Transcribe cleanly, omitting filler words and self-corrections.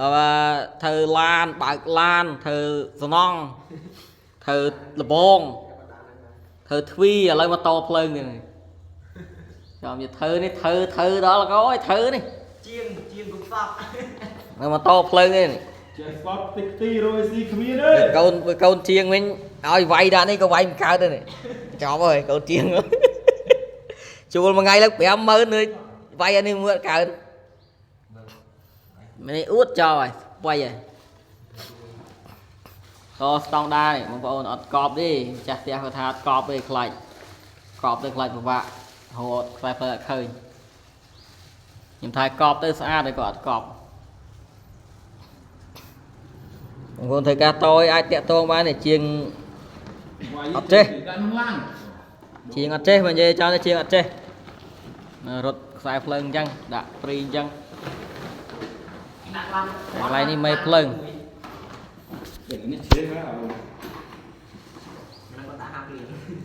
ដល់ធ្វើឡានបើកឡានធ្វើសំណង់ធ្វើលបងធ្វើទ្វីឥឡូវមកតភ្លើងទៀតចាំនិយាយធ្វើនេះធ្វើធ្វើដល់កោយធ្វើនេះ ជាងជាងគុំសព នៅមកតភ្លើងនេះ ចេះស្បតិចទីរយស៊ីគ្មានទេ កូនកូនជាងវិញឲ្យវាយដាក់នេះក៏វាយមិនកើតដែរនេះចប់ហើយកូនជាងជួលមួយថ្ងៃឡើង50000នឿយវាយអានេះមួយអត់កើតនេះអួតចោលហើយស្បៃហើយតស្តង់ដានេះបងប្អូនអត់កប់ទេម្ចាស់ផ្ទះគាត់ថាអត់កប់ទេខ្លាចកប់ទៅខ្លាចពិបាករត់ខ្សែភ្លើងអត់ឃើញខ្ញុំថាកប់ទៅស្អាតហើយក៏អត់កប់បងប្អូនធ្វើការតយអាចតាក់ទងបានទេជាង អត់ចេះ ដាក់ក្នុងឡាន ជាងអត់ចេះបើនិយាយចោលទៅជាងអត់ចេះនៅរត់ខ្សែភ្លើងអញ្ចឹងដាក់ព្រីអញ្ចឹង ដាក់ឡាន តែកន្លែងនេះមេភ្លើង នេះជេរហើយ ហ្នឹងគាត់ដាក់ហាព្រៀង